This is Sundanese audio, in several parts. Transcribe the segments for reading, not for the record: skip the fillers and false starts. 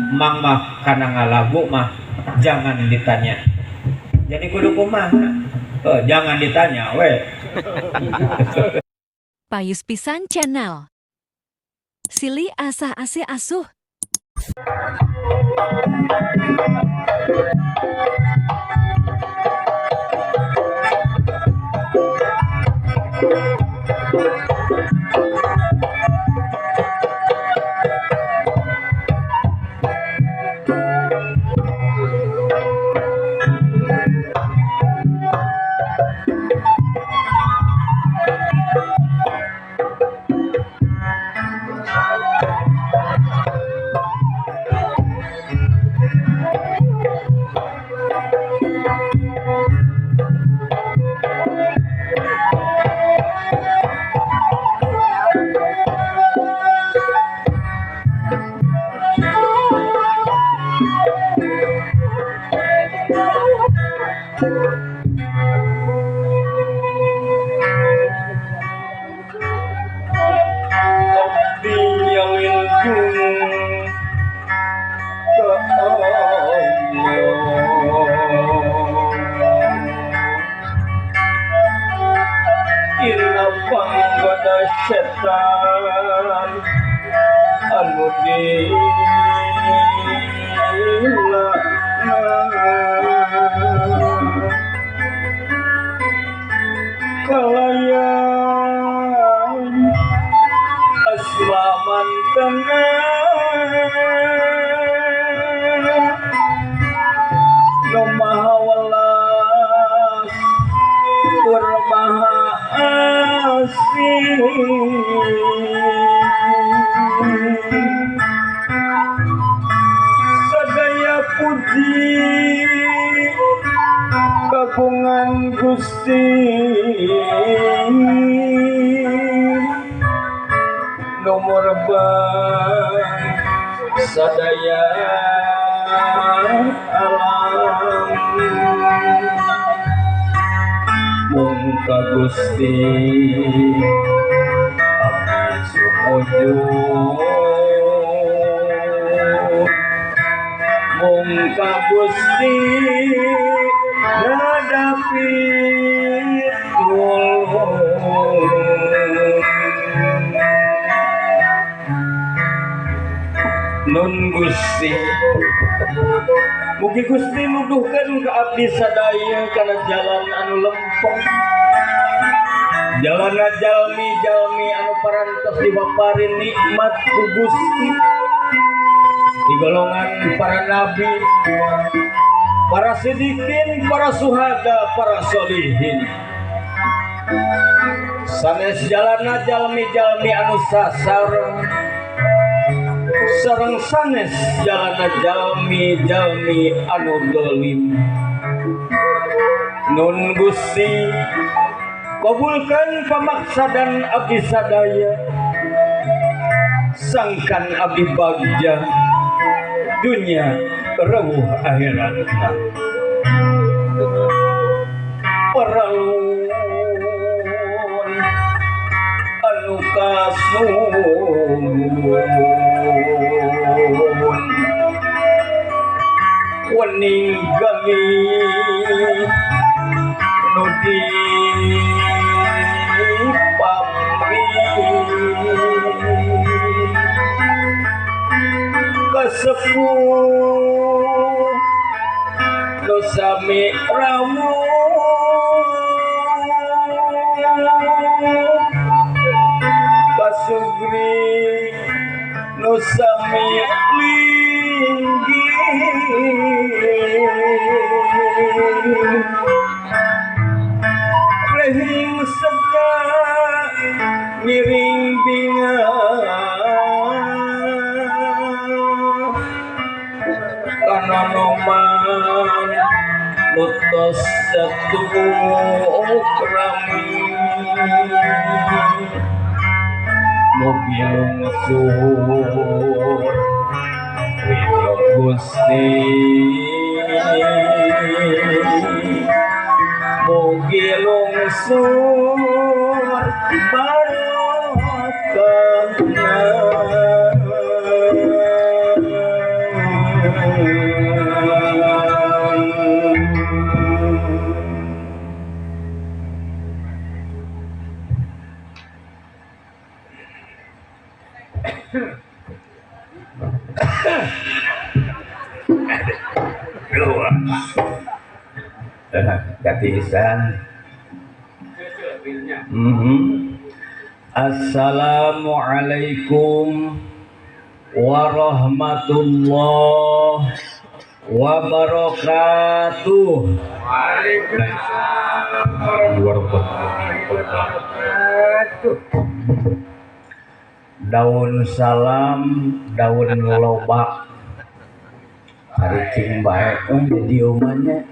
Mang mah kana ngalagu mah jangan ditanya. Jadi kudu kumaha? Jangan ditanya we. Payus Pisan Channel. Silih asah asih asuh. Setan anu dina kalayan asma mantena nu maha welas tur maha asih. Sadaya puji kagungan Gusti nomor bang sadaya alam. Mung ka Gusti abdi sumujud, mung ka Gusti nadapi tulung. Nun Gusti, mugi Gusti nuduhkeun ka abdi sadaya kana jalan anu lempeng, jalana jalmi-jalmi anu parantos dipaparin nikmat ku Gusti di golongan para nabi, para sidikin, para suhada, para solihin. Sanes jalana jalmi-jalmi anu sasar, sareng sanes jalana jalmi-jalmi anu dolim. Nun Gusti, kabulkan pamaksadan abdi sadaya, sangkan abdi bagja dunia rewuh akhiratna. Peralun anu kasuhun wening gami nu dipamri kasepuh nu sami rawuh kasugri nu sami linggih rehing sega miring bingah kanonoman nutos jatuh rami. Mugi lungsur ridho Gusti, mugi lungsur barokahna. Dua. Katisan. Assalamualaikum warahmatullahi wabarakatuh. Waalaikumsalam warahmatullahi wabarakatuh. Daun salam, daun lobak. Caricing bae di dieu mah nya.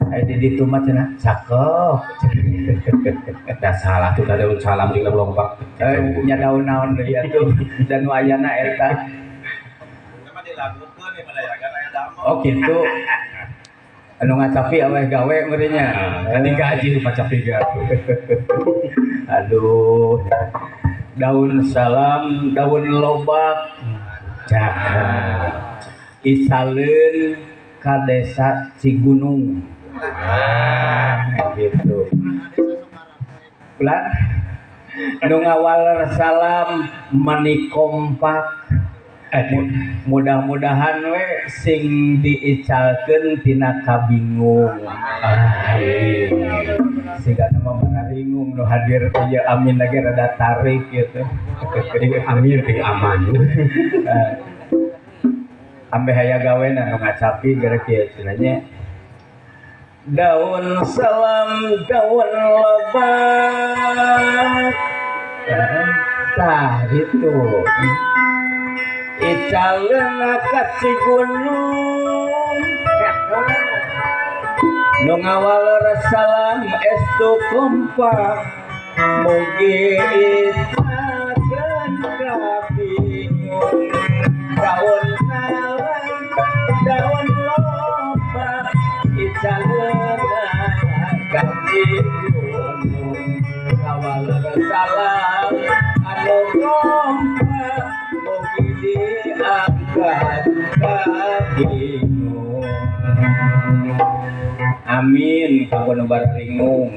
Aya di ditu mah cenah cakep. Da salah tuh daun salam jeung daun lobak. Nya daun naon deui atuh dan nu ayana eta. Oh gitu. Anu ngacapi aweh gawe meureun nya. Kan digaji pacapi ge atuh. Aduh. Daun salam, daun lobak. Cakep. Isaleun ka desa Cigunung. Ah, gitu. Ulah nu ngawaler salam meni kompak. Mudah-mudahan we sing diicalkeun tina kabingung. Amin. Sigana mah manaringung nu hadir teh ieu amin lagi rada tarik gitu. Amin ting aman. Ambe haya gawe nu ngacapi gara kieu cenah nya. Daun salam daun lobak. Tah gitu. Icaleun ka Cigunung. Nu ngawaler salam estu kompak. Mugi icalkeun kabingung. Daun salam daun lobak. Icaleun ka Cigunung. Ngawaler salam anu kompak. Mugi diangkat kabingung. Amin kanggo nu bararingung.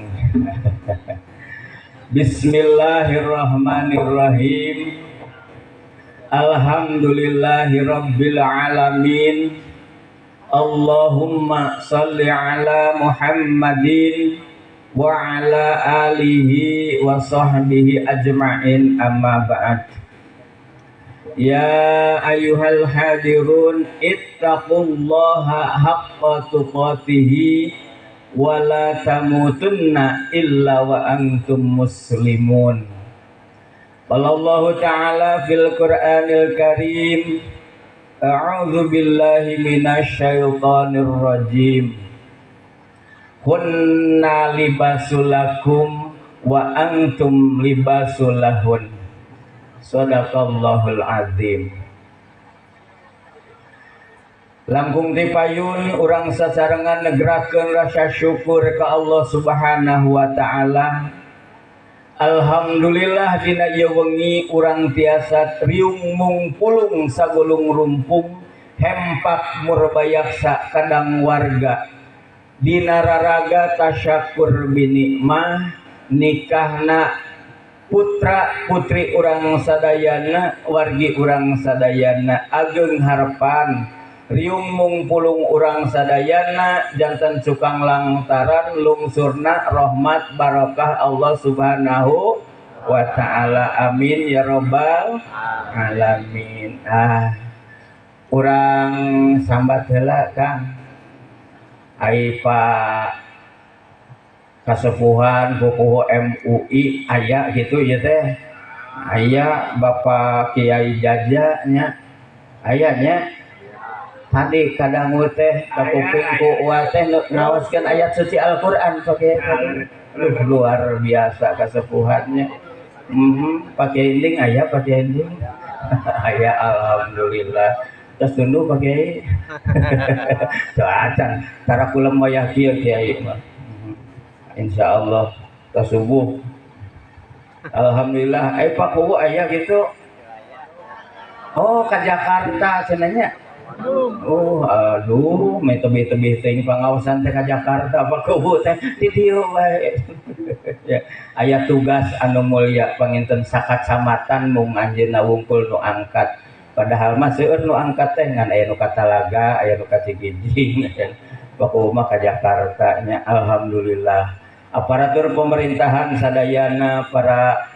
Bismillahirrahmanirrahim. Alhamdulillahirabbil alamin. Allahumma salli ala Muhammadin wa ala alihi wa sahbihi ajma'in, amma ba'd. Ya ayyuhal hadirun ittaqullaha haqqa tuqatihi wa la tamutunna illa wa antum muslimun. Qala Allahu ta'ala fil Qur'anil Karim, a'udzu billahi minasyaitonir rajim. Hunna libasul lakum wa antum libasul lahun. Sadaqallahul azim. Langkung tipayun urang sasarengan negrakeun rasa syukur ka Allah Subhanahu wa taala. Alhamdulillah dina ieu wengi urang tiasa riung mungpulung sagulung rumpung hempak murbayaksa kadang warga. Dina raraga tasyakur binikmah nikahna putra putri urang sadayana wargi urang sadayana ageng harapan riung mungpulung urang sadayana jantan cukang langtaran lungsurna rahmat barokah Allah Subhanahu wa taala. Amin ya robbal alamin. Ah, urang sambat heula Kang. Ai Pak kasepuhan pupuhu MUI aya gitu ieu teh. Aya Bapak Kiai Jaja nya. Aya nya. Tadi kadangu teh kapuping ku uwa teh ngaoskeun ayat suci Al-Qur'an pake luar biasa kasepuhannya. Pake ending aya pake ending. Aya alhamdulillah. Terus tunduh pake. Acan tara kulem wayah kieu kiai mah. Insyaallah tas subuh. Alhamdulillah. Pak Kuwu aya gitu. Oh, ka Jakarta cenah nya. Oh, aduh, meh tebih-tebih teuing pangaosan teh ka Jakarta Pak Kuwu teh di dieu wae. Ya, aya tugas anu mulia panginten sakacamatan mung anjeunna wungkul nu angkat. Padahal mah seueur nu angkat teh ngan aya nu ka Talaga, aya nu ka Cikijing. Pak Kuwu mah ka Jakarta nya, alhamdulillah. Aparatur pemerintahan sadayana para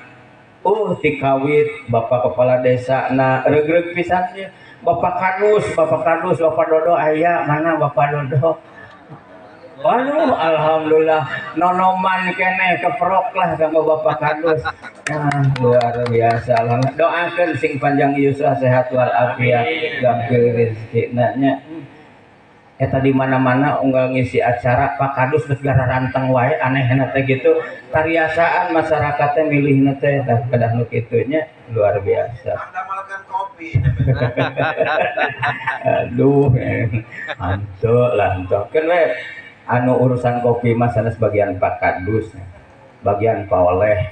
tikawit Bapak Kepala Desa na regreg pisan nya. Bapak Kadus, Bapak Kadus, Bapak Dodo aya mana Bapak Dodo? Waduh, alhamdulillah nonoman keneh keprok lah sama Bapak Kadus. Nah, luar biasa. Alhamdulillah. Doakeun sing panjang yuswa sehat wal afiat, gampil rezekina nya. Eta di mana-mana unggal ngisi acara Pak Kadus geus garanteng wae anehna teh gitu. Kariasaan masyarakat teh milihna teh tah kedah nu kitu nya, luar biasa. Anda kopi. Aduh, henteu lah henteu. Keun we anu urusan kopi mah sanes bagian Pak Kadus, bagian Pak Oleh.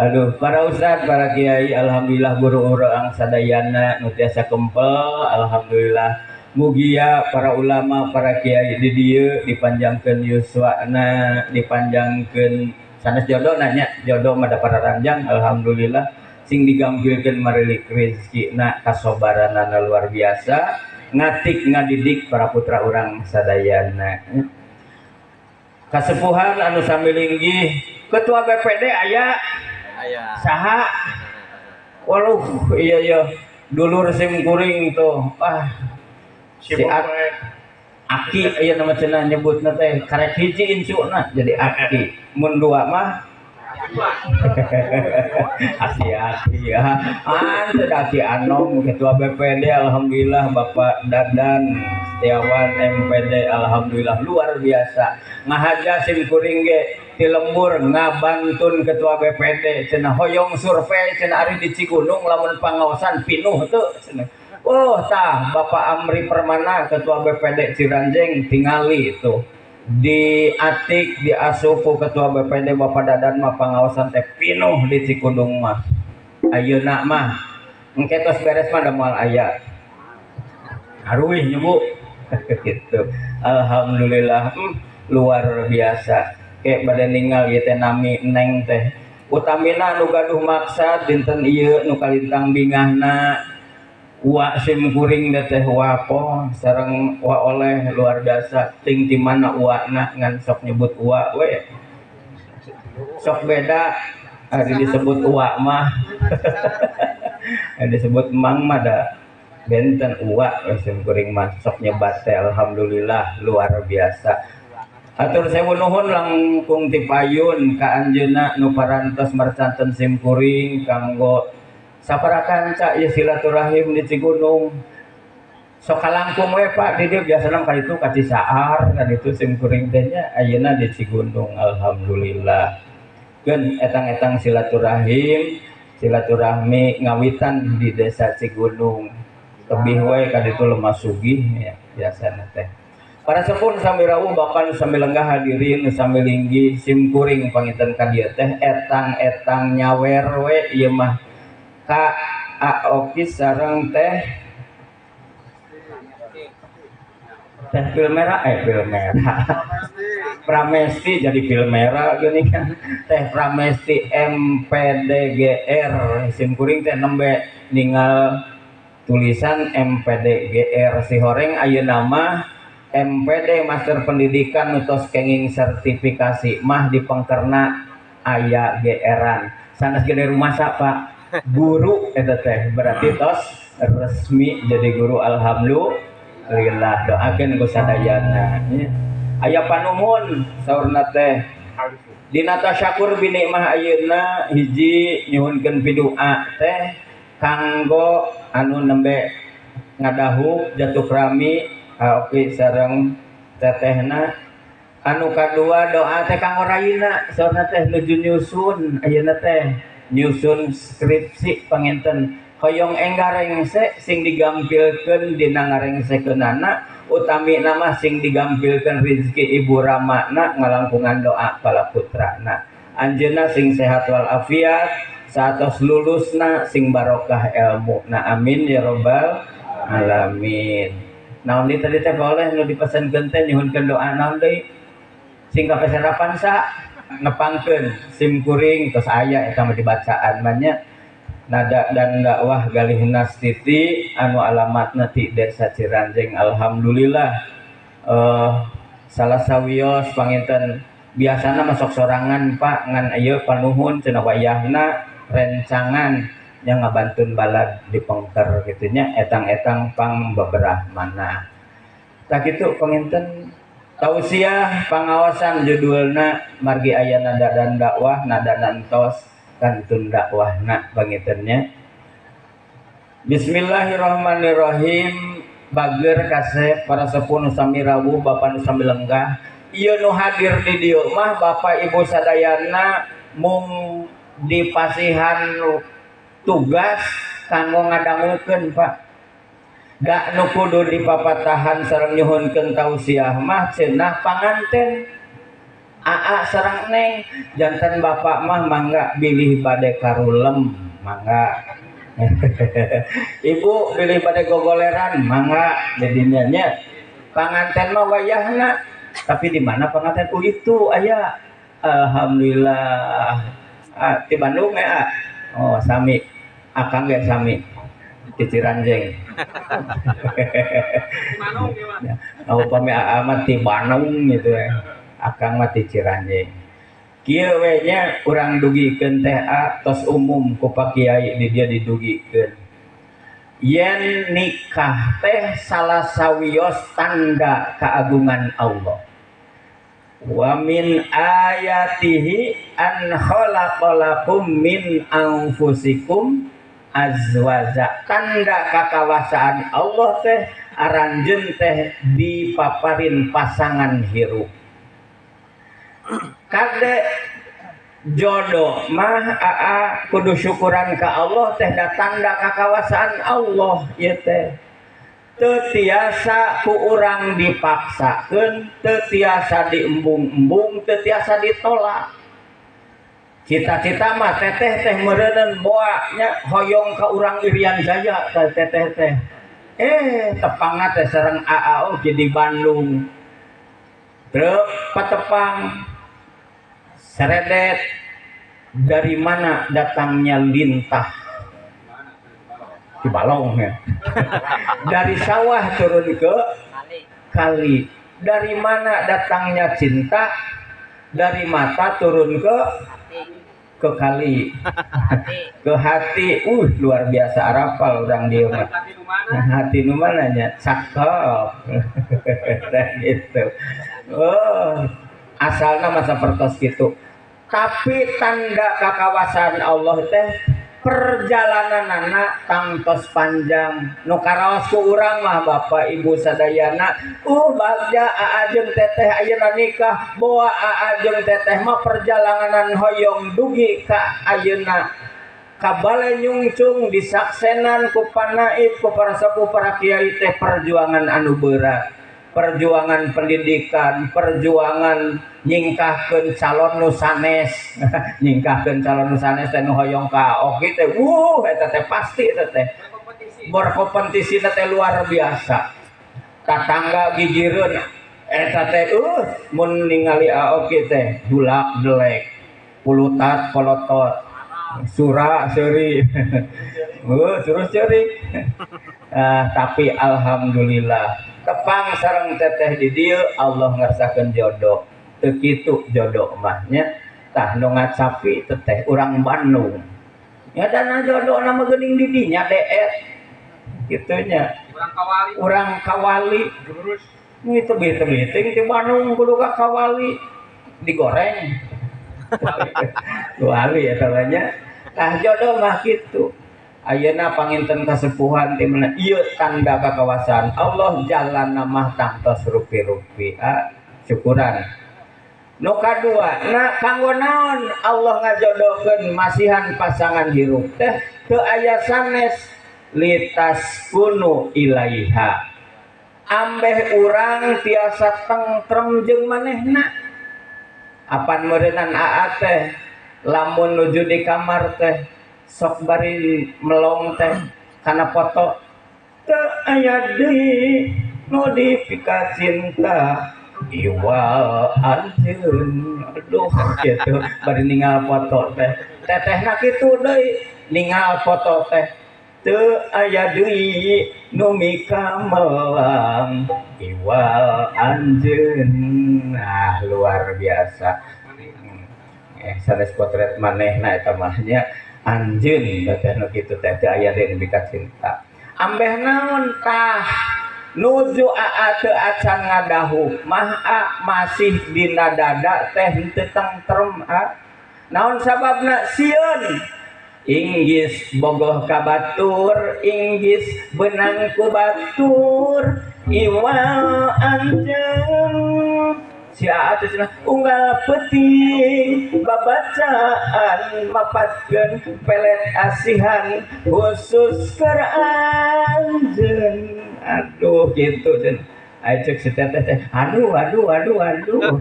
Aduh, para ustad, para kiai, alhamdulillah guru urang sadayana nu tiasa kempel, alhamdulillah. Mugia para ulama, para kiai di dieu dipanjangkeun yuswana, dipanjangkeun sanes jodoh nanya, jodoh mah da pararanjang, alhamdulillah. Sing digampilkeun marilik rezekina, kasobaranana luar biasa, ngatik ngadidik para putra urang sadayana. Kasepuhan anu sami linggih, Ketua BPD aya? Aya. Saha? Waduh, iya iya, dulur sim kuring tuh. Ah, si Aki ieu nama cenah nyebutna teh karek hiji incuna jadi Aki. Mun dua mah Aki-aki ya. Ante Aki Anom Ketua BPD, alhamdulillah Bapak Dadan Setiawan MPD, alhamdulillah luar biasa. Ngahaja sim kuring ge ti lembur ngabantun Ketua BPD cenah hoyong survei cenah ari di Cigunung lamun pangaosan pinuh teu cenah. Oh tah Bapak Amri Permana Ketua BPD Ciranjeng tingali itu di Atik di asup ku Ketua BPD Bapak Dadan mah pangaosan teh pinuh di Cikundung mah. Ayeuna mah engke tos beres mah da moal aya. Aruih nyebu gitu. Alhamdulillah, luar biasa. Kayak bade ninggal ieu teh nami neng teh. Utamina nu gaduh maksad dinten ieu nu kalintang bingahna wa sim kuring teh wapo sareng wa oleh luar biasa ting di mana uana ngan sok nyebut uwa we sok beda ari disebut uwa mah ari disebut mang mah da benten uwa we sim kuring mah sok nyebat teh alhamdulillah luar biasa. Atur sewu nuhun langkung ti payun ka anjeunna nu parantos mercanten sim kuring kanggo sapara kanca ieu silaturahim di Cigunung. Sok kalangkung we Pak di dieu biasana ka ditu ka Cisaar ka ditu sim kuring teh nya ayeuna di Cigunung alhamdulillah. Keun etang-etang silaturahim silaturahmi ngawitan di desa Cigunung. Tebih we ka ditu lemah sugih ya biasana teh. Para sepuh sami rawuh bahkan sami lenggah hadirin sami linggih sim kuring panginten ka dieu teh etang-etang nyawer we ieu mah ka Aoki sareng teh teh pil merah pil merah Pramesti jadi pil merah gini kan teh Pramesti MPDGR sim kuring teh nembe ninggal tulisan MPDGR si horeng ayeuna mah MPD Master Pendidikan nu tos kenging sertifikasi mah di pengkerna aya GR-an sanes gede rumasa Pak guru eta teh berarti tos resmi jadi guru alhamdulillah doakeun ku sadayana aya panuhun saurna teh dina tasyakur binikmah ayeuna hiji nyuhunkeun pidua teh kanggo anu nembe ngadahuk jatuh rami Aoki sareng tetehna anu kadua doa teh kanggo rayina saurna teh nuju nyusun ayeuna teh nyusun skripsi panginten hoyong enggarengse sing digampilkeun dina ngarengsekeunana utami nama sing digampilkeun rezeki ibu ramana ngalangkungan doa para putrana anjeunna sing sehat wal afiat Saatos lulusna sing barokah elmuna, amin ya robbal alamin. Naon di tadi teh boleh nu dipesenkeun teh, nyuhunkeun doa naon deui? Sing kapeserapan sa nepangkeun sim kuring tos aya eta mah dibacaan mah nya. Nada dan Dakwah Galih Nastiti anu alamatna ti Desa Ciranjeng. Alhamdulillah, salah sawios panginten biasana masuk sorangan, Pak, ngan ieu panuhun cenah wayahna rencangan yang ngabantun balad di pengker kitu nya, etang-etang pang beberah mana. Tah kitu panginten tausiah pangaosan judulna, margi aya Nada dan Dakwah, nada nantos kantun dakwahna panginten nya. Bismillahirrahmanirrahim. Bager kasep para sepuh nu sami rawuh, bapak nu sami lenggah. Ieu nu hadir di dieu mah bapak ibu sadayana mung dipasihan tugas kanggo ngadangukeun, Pak. Da nu kudu dipapatahan sareng nyuhunkeun tausiah mah cenah panganten aa sareng neng. Janten bapak mah mangga bilih bade karulem, mangga ibu bilih bade gogoleran, mangga jadinya nya. Panganten mah wayahna, tapi di mana panganten? Oh, itu aya, alhamdulillah. Ah, di Bandung ya? Oh, sami, akang ge sami di Ciranjeng. Oh, upami aa mah di Bandung gitu ya, akang mah di Ciranjeng. Kieu we nya urang dugikeun teh a tos umum ku Pak Kiai di dia didugikeun yen nikah teh salah sawios tanda keagungan Allah. Wa min ayatihi an khalaqalakum min anfusikum azwaja. Tanda kakawasaan Allah teh aranjeun teh dipaparin pasangan hirup. Kade jodoh mah aa kudu syukuran ka Allah teh, da tanda kakawasaan Allah ieu teh teu tiasa ku urang dipaksakeun, teu tiasa diembung-embung, teu tiasa ditolak. Cita-cita mah teteh teh meureuneun boa nya hoyong ka urang Irian Jaya teh teteh teh, tepangna teh sareng aa oge di Bandung. Truk patepang seredet. Dari mana datangnya lintah? Di balong ya. Dari sawah turun ke kali. Dari mana datangnya cinta? Dari mata turun ke kali, ke hati. Luar biasa, arapal orang dia mah. Hati nu mana nya? Cakep. Nah, gitu. Oh, asalna masa pertos gitu. Tapi tanda kakawasan Allah teh perjalanan anak tangtos panjang. Nu karaos ku urang mah bapak ibu sadayana, bagja aa jeung teteh ayeuna nikah. Boa aa jeung teteh mah perjalanan hoyong dugi ka ayeuna ka bale nyungcung disaksenan ku panaib, ku para sepuh, para kiai teh perjuangan anu berat, perjuangan pendidikan, perjuangan nyingkahkeun calon nu sanes, nyingkahkeun calon nu sanes teh nu hoyong ka oki teh, eta teh pasti eta teh berkompetisi teh luar biasa. Tatangga gigireun eta teh, mun ningali aoki teh dulak delek, pulutat polotot, sura seuri, terus ceurik. Tapi alhamdulillah tepang sareng teteh di dieu, Allah ngersakeun jodoh. Teu kitu jodoh mah nya. Tah, nu ngacapi teteh urang Bandung ya, dana jodoh nama geuning di dinya deet kitu nya. Urang Kawali. Urang Kawali. Jurus. Nu itu beuting di Bandung kudu ka Kawali digoreng wali eta mah nya. Tah, jodoh mah kitu. Ayeuna panginten kasepuhan ti mana ieu tanda kakawasaan Allah, jalan mah tangtos rupi-rupi. Ah, syukuran. Nu kadua na, kanggo naon Allah ngajodohkeun masihan pasangan hirup teh? Teu aya sanes, litaskunu ilaiha, ambeh urang tiasa tentrem jeung manehna. Apan meureunan aa teh lamun nuju di kamar teh. Sok bari melong teh kana foto, teu aya deui nu dipikacinta iwal anjeun. Aduh, gitu bari ningal foto teh. Tetehna kitu deui, ningal foto teh, teu aya deui nu mikamelang iwal anjeun. Nah, luar biasa. Sanes potret manehna eta mah nya, anjeun teteh nu kitu teh, teu aya deui nu mikacinta. Ambeh naon tah, nuju aa teu acan ngadahuk mah a, masih dina dada teh henteu tentrem a. Naon sababna? Sieun inggis bogoh ka batur, inggis beunang ku batur iwal anjeun. Si aa teh cenah unggal peuting babacaan mapatkeun pelet asihan khusus keur anjeun. Aduh, gitu cenah. Aya cek si teteh teh, aduh aduh aduh aduh,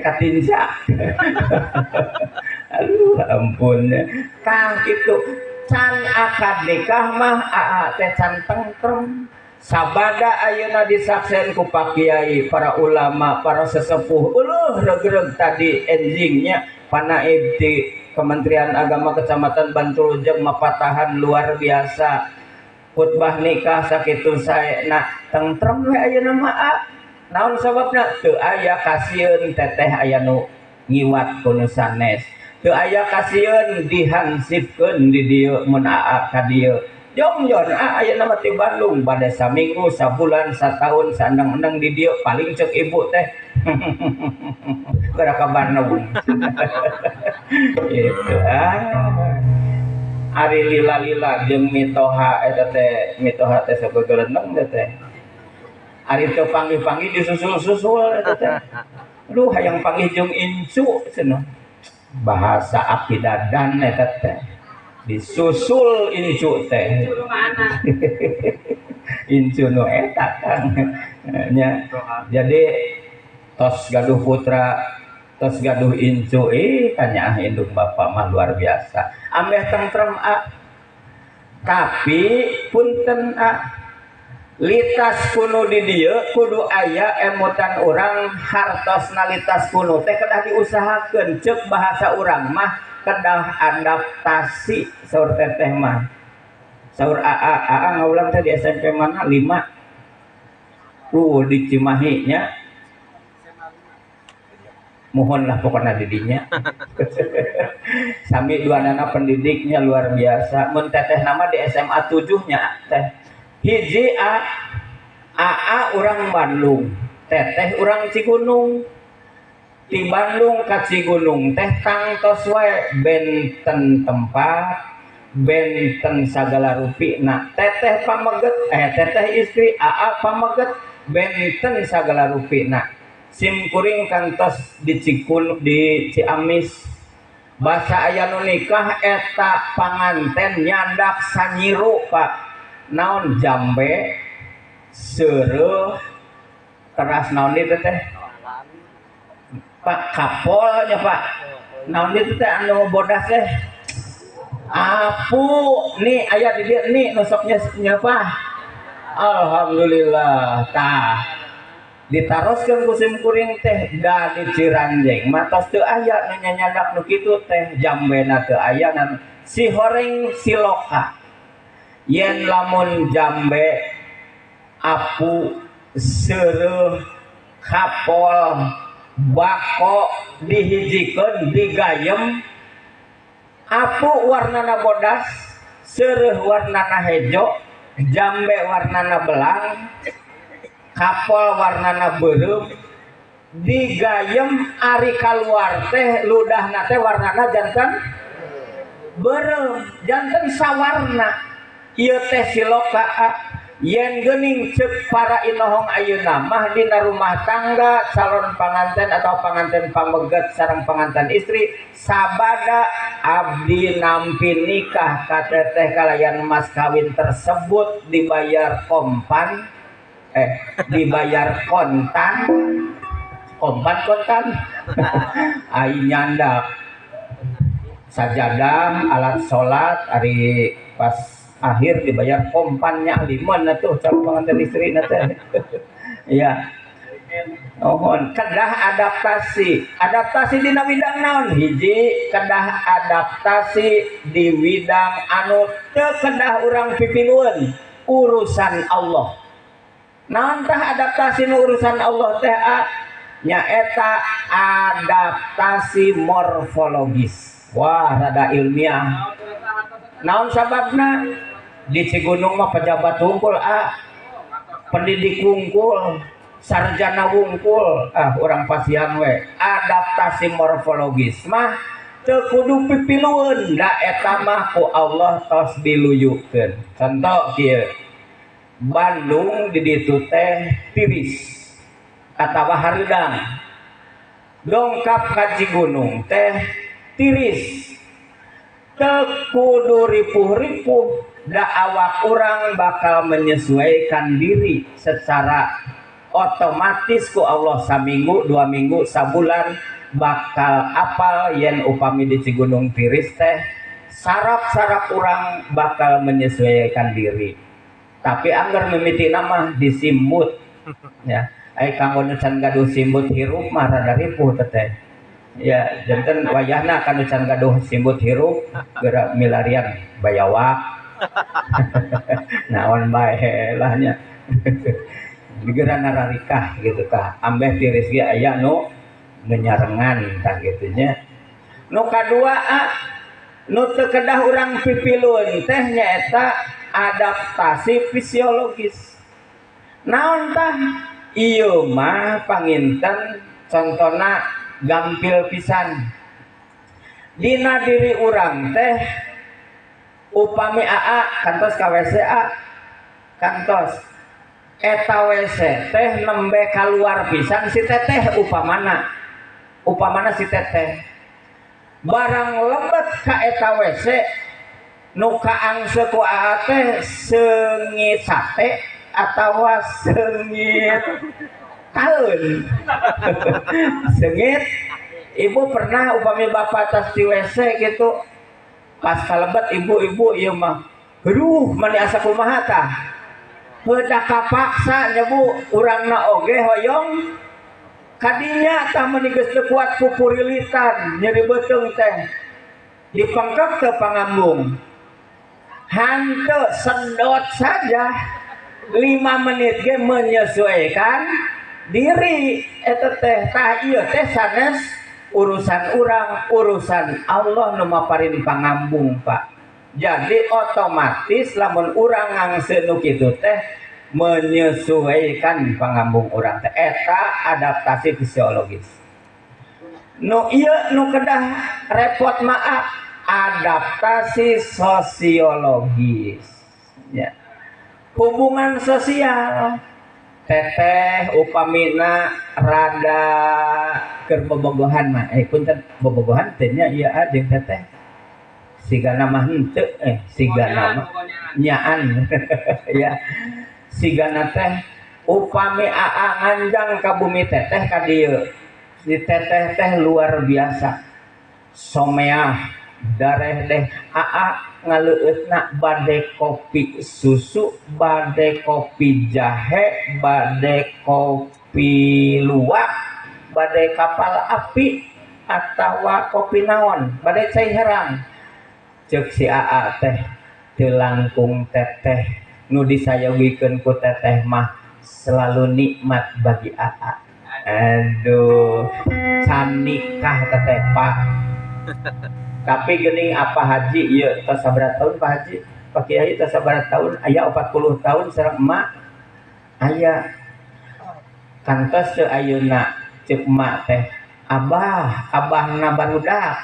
katinca. Aduh, ampun. Tah kitu, can akad nikah mah aa teh can tentrem. Sabada ayeuna disaksen ku Pak Kiai, para ulama, para sesepuh, uluh regreg tadi enjingnya panaib di Kementerian Agama Kecamatan Bantul jeung mapatahan luar biasa, khutbah nikah sakitu saena, tentrem we ayeuna mah a. Naon sababna? Teu aya kasieun teteh aya nu ngiwat ku nu sanes, teu aya kasieun dihansipkeun di dieu mun aa ka dieu. Jongjon a ayeuna mah ti Bandung, bade saminggu, sabulan, sataun, saendeng-endeng di dieu, paling cek ibu teh geura ka Bandung gitu. Ah, ari lila-lila jeung mitoha eta teh, mitoha teh sok gegelendeng teh. Ari teu panggih-panggih disusul-susul eta teh. Aduh, hayang panggih jeung incu cenah, bahasa akidadan eta teh, disusul incu teh, incu nu eta kan nya. Jadi tos gaduh putra, tos gaduh incu, ih, kanyaah indung bapak mah luar biasa, ambeh tentrem a. Tapi punten a, litas kuno di dieu kudu aya emutan urang, hartosna litas kuno teh kedah diusahakeun. Ceuk bahasa urang mah kedah adaptasi. Saur teteh mah, saur aa, aa ngaulang teh di SMP mana? 5 di Cimahi nya. Mohonlah pokoknya didinya sami dua nana pendidiknya luar biasa. Mun teteh nama di SMA 7 nya teh. Hiji A, AA orang Bandung, teteh orang Cigunung. Di Bandung ka Cigunung teh tangtos wae benten tempat, benten sagala rupi. Nah, teteh pameget, eh, teteh istri, AA pameget, benten sagala rupi. Nah, sim kuring kantos di Cikun, di Ciamis, basa aya nu nikah eta panganten nyandak sanyiru, Pak. Naon? Jambe, seureuh, teras naon itu teh, Pak? Kapolnya, Pak. Naon itu teh anu bodas teh? Apu nih, aya di dieu nih nu sok nyepah. Alhamdulillah. Tah, ditaroskeun ku sim kuring teh, da di Ciranjeng mah tos teu aya nu nyanyandak nu kitu teh, jambena teu aya. Nan si horeng siloka yen lamun jambe, apu, seureuh, kapol, bako dihijikeun, digayem, apu warnana bodas, seureuh warnana hejo, jambe warnana belang, kapol warnana beureum, digayem, ari kaluar teh ludahna teh warnana janten beureum, janten sawarna. Ieu teh siloka yen geuning ceuk para inohong ayeuna mah dina rumah tangga calon panganten atau panganten pameget sareng panganten istri, sabada abdi nampi nikah ka teteh kalayan mas kawin tersebut dibayar kompan, eh, dibayar kontan, kompan kontan, ai nyandak Sajadah, alat sholat, ari pas akhir dibayar kompannya aliman atuh calon pengantin istri teh. Ya. Mohon kedah adaptasi. Adaptasi dina widang naon? Hiji, kedah adaptasi di widang anu teu kedah urang pipilueun, urusan Allah. Naon tah adaptasi nu urusan Allah teh, a? Nyaeta adaptasi morfologis. Wah, rada ilmiah. Naon sababna? Di Cigunung mah pejabat wungkul, ah. Pendidik wungkul, sarjana wungkul, ah urang pasihan we. Adaptasi morfologis mah teu kudu pipilueun, da eta mah ku Allah tos diluyukeun. Contoh kieu. Bandung di ditu teh tiris atawa hareudang. Dongkap ka Cigunung teh tiris. Teu kudu ripuh-ripuh, da awak urang bakal menyesuaikan diri secara otomatis ku Allah. Saminggu, 2 minggu, sabulan bakal apal yen upami di Cigunung tiris teh saraf-saraf urang bakal menyesuaikan diri. Tapi angger mimiti nama disimbut ya, ai kanggo nu can gaduh simbut hirup mah rada ripuh teteh ya. Janten wayahna kanu can gaduh simbut hirup geura milarian bayawak naon bae lah nya, geura nararikah gitu tah, ambeh tiris ge aya nu nyarengan tah kitu nya. Nu kadua, ah, nu teu kedah urang pipilueun teh nyaeta adaptasi fisiologis. Naon tah? Ieu mah panginten contona gampil pisan. Dina diri urang teh upami aa kantos ka WC, a kantos eta WC teh nembe kaluar pisan si teteh, upamana upamana si teteh barang lebet ka eta WC, nu kaangse ku aa teh seungit sate atawa seungit taeun seungit. Ibu pernah upami bapak tas di WC gitu, pas kalebet ibu-ibu ieu mah, aduh, mani asa kumaha tah. Heuda kapaksa nya, Bu, urangna oge hoyong kadinya tah, meuni geus teu kuat pupurilitan, nyeri beuteung teh dipengkek ke pangambung hanteu, sedot saja 5 menit ge menyesuaikan diri eta teh. Tah, ieu teh sanes urusan urang, urusan Allah nu maparin pangambung, Pak. Jadi otomatis lamun urang ngangse nu kitu teh menyesuaikan pangambung urang teh, eta adaptasi fisiologis. Nu ieu nu kedah repot maaf, adaptasi sosiologis ya, hubungan sosial. Teteh upamina rada keur bobogohan mah, eh punten, bobogohan teh nya ieu ah jeung teteh sigana mah henteu, eh sigana mah nyaan ya. Sigana teh upami aa nganjang ka bumi teteh ka dieu, si teteh teh luar biasa someah dareh deh. Aa ngaleueutna bade kopi susu, bade kopi jahe, bade kopi luwak, bade Kapal Api atawa kopi naon, bade cai herang. Ceuk si aa teh, teu langkung teteh nu disayogikeun ku teteh mah selalu nikmat bagi aa. Aduh, can nikah teteh, Pak. Tapi geuning apa haji ieu tos sabaraha tahun, Pak Haji, Pak Kiai, tos sabaraha tahun? Aya 40 tahun sareng emak aya kantos teu ayeuna? Ceuk emak teh, abah abahna barudak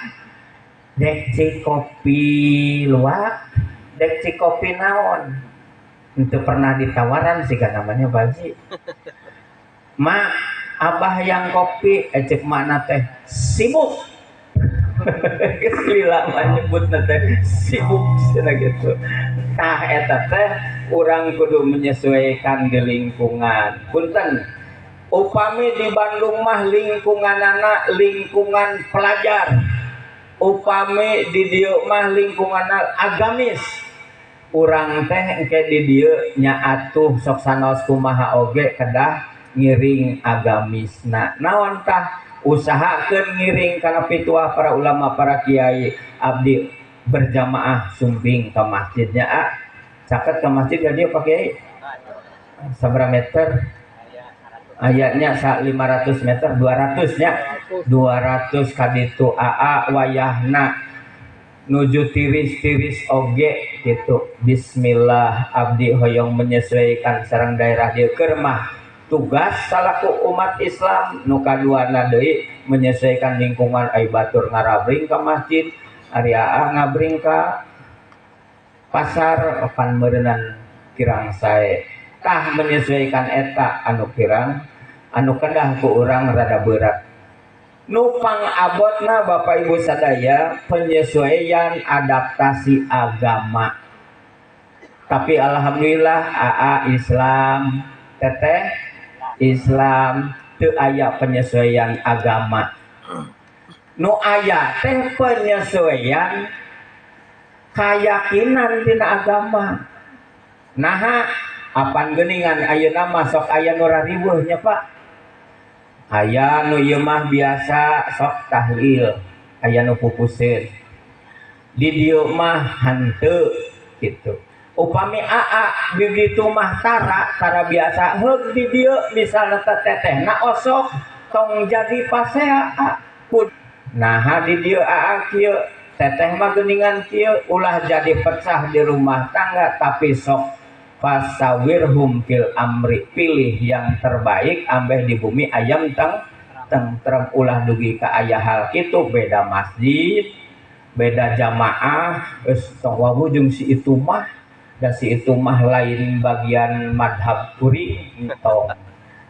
dek cik kopi luwak, dek cik kopi naon. Itu pernah ditawaran sih kan namanya, Pak Haji. Mak, abah yang kopi. Eh, cek makna teh sibuk. Geus lila mah nyebutna teh sibuk cenah gitu. Tah, eta teh urang kudu menyesuaikan di lingkungan. Punten, upami di Bandung mah lingkunganana lingkungan pelajar. Upami di dieu mah lingkungan agamis, urang teh engke di dieu nya atuh sok sanaos kumaha oge kedah ngiring agamisna. Naon tah? Usahakeun ngiring kana pituah para ulama, para kiai. Abdi berjamaah sumping ke masjidnya. Ah, caket ke masjid ya dia, Pak Kiai? Sabaraha meter ayatnya? Sa 500 meter, 200 nya, 200 kaditu. Aa, wayahna nuju tiris-tiris oge gitu, bismillah, abdi hoyong menyesuaikan sareng daerah dieu. Keur mah tugas salaku umat Islam. Nu kaduana deui, menyesuaikan lingkungan. Ai batur ngarabring ka masjid, ari aa ngabring ka pasar, pan meureunan kirang sae. Tah, menyesuaikan eta anu kirang, anu kedah ku urang rada berat. Nu pangabotna, Bapak Ibu sadaya, penyesuaian adaptasi agama. Tapi alhamdulillah aa Islam, teteh Islam, teu aya penyesuaian agama. Nu aya teh penyesuaian keyakinan tina agama. Naha? Apan geuningan ayeuna mah sok aya nu rariweuh nya, Pak. Aya nu ieu mah biasa sok tahlil, aya nu pupuseun. Di dieu mah henteu gitu. Upami aa begitu mah tara tara biasa heug di dieu, misalna teh tetehna osok, tong jadi pasea. Nah, di dieu aa kieu, teteh mah geuningan kieu, ulah jadi pecah di rumah tangga. Tapi sok fasyawirhum fil amri, pilih yang terbaik ambeh di bumi ayem teng tentrem. Ulah dugi ka aya hal kitu, beda masjid, beda jamaah, geus tong wawuh jeung si itu mah, da si itu mah lain bagian madhab kuring. Tong,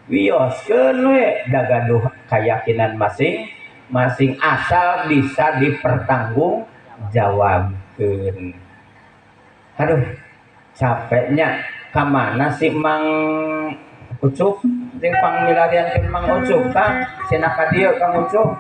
wioskeun we, da gaduh keyakinan masing-masing, asal bisa dipertanggung jawabkeun. Aduh, capeknya. Kamana si Mang Ucup? Jeung pangmilariankeun Mang Ucup, Kang. Cenah ka dieu Kang Ucup.